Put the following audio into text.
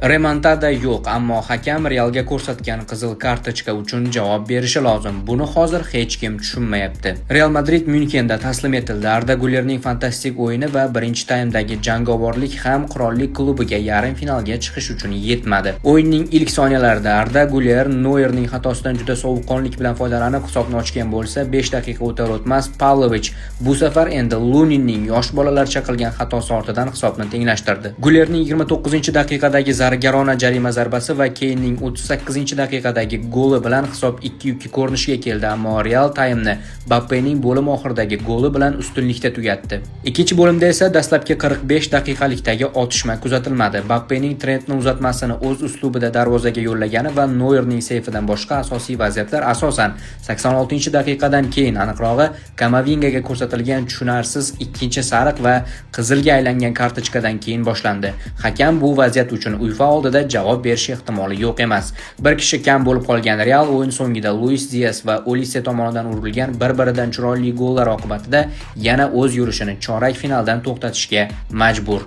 Remontada yo'q, ammo hakam Realga ko'rsatgan qizil kartochka uchun javob berishi lozim. Buni hozir hech kim tushunmayapti. Real Madrid Myunxenda taslim etildi. Arda Gulerning fantastik o'yini va birinchi taymdagi jangovarlik ham qirollik klubiga yarim finalga chiqish uchun yetmadi. O'yinning ilk soniyalarida Arda Guler Noyerning xatosidan juda sovuqqonlik bilan foydalanib hisobni ochgan bo'lsa, 5 daqiqa o'tar o'tmas Pavlovich bu safar endi Luninning yosh bolalarcha qilgan xatosi ortidan hisobni tenglashtirdi. Gulerning 29-daqiqadagi zargarona jarima zarbasi va Keynning 38-daqiqadagi goli bilan hisob 2-2 ko'rinishiga keldi, ammo Real taymni Mbappening bo'lim oxiridagi goli bilan ustunlikda tugatdi. Ikkinchi bo'limda esa dastlabki 45 daqiqalikdagi otishma kuzatilmadi. Mbappening Trentni uzatmasini o'z uslubida darvozaga yo'llagani va Noyerning seyfidan boshqa asosiy vaziyatlar asosan 86-daqiqadan keyin, aniqrog'i Kamavingaga ko'rsatilgan tushunarsiz ikkinchi sariq va qizilga aylangan kartochkadan keyin boshlandi. Hakam bu vaziyat uchun UEFA oldida javob berish ehtimoli yo'q emas. Bir kishi kam bo'lib qolgan Real o'yin so'ngida Luis Dias va Olise tomonidan urilgan bir-biridan chiroyli gollar oqibatida yana o'z yurishini chorak finaldan to'xtatishga majbur.